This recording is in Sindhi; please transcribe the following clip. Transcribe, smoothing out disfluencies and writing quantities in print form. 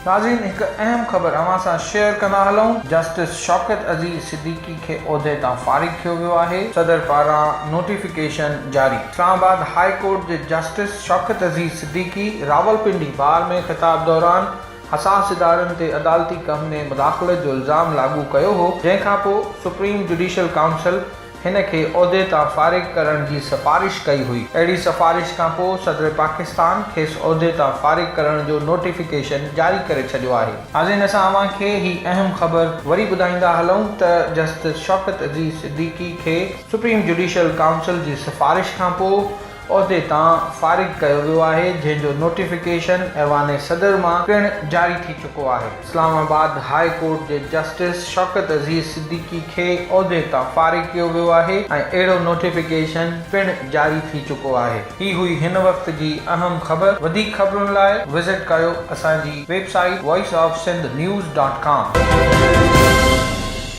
ناظرين هڪ اهم خبر اوهان سان شيئر ڪندا هلون، جسٽس شوڪت عزيز صديقي کي عهدي تان فارغ ڪيو ويو آهي، صدر پاران نوٽيفڪيشن جاري. اسلام آباد هاء ڪورٽ جي جسٽس شوڪت عزيز صديقي راولپنڊي بار ۾ خطاب دوران حساس ادارن تي عدالتي ڪم ۾ مداخلت جو الزام لاڳو ڪيو هو، جنهن کانپوء سپريم جڊيشل ڪائونسل هن کي عهدي تان فارغ ڪرڻ جي سفارش ڪئي هئي. اهڙي سفارش کانپوء صدر پاڪستان کيس عهدي تان فارغ ڪرڻ جو نوٽيفڪيشن جاري ڪري ڇڏيو آهي. ناظرين اسان اوهان کي هي اهم خبر وري ٻڌائيندا هلون ته جسٽس شوڪت عزيز صديقي کي سپريم جڊيشل ڪائونسل جي سفارش کانپوء عهدي تان فارغ ڪيو ويو آهي جنهن جو نوٽيفڪيشن ايوان صدر مان پڻ جاري ٿي چڪو آهي. اسلام آباد هاء ڪورٽ جي جسٽس شوڪت عزيز صديقي کي عهدي تان فارغ ڪيو ويو آهي ۽ اهڙو نوٽيفڪيشن پڻ جاري ٿي چڪو آهي. هي هئي هن وقت جي اهم خبر وڌيڪ خبرن لاء وزٽ ڪيو اسان جي website voice of Sindh news dot com.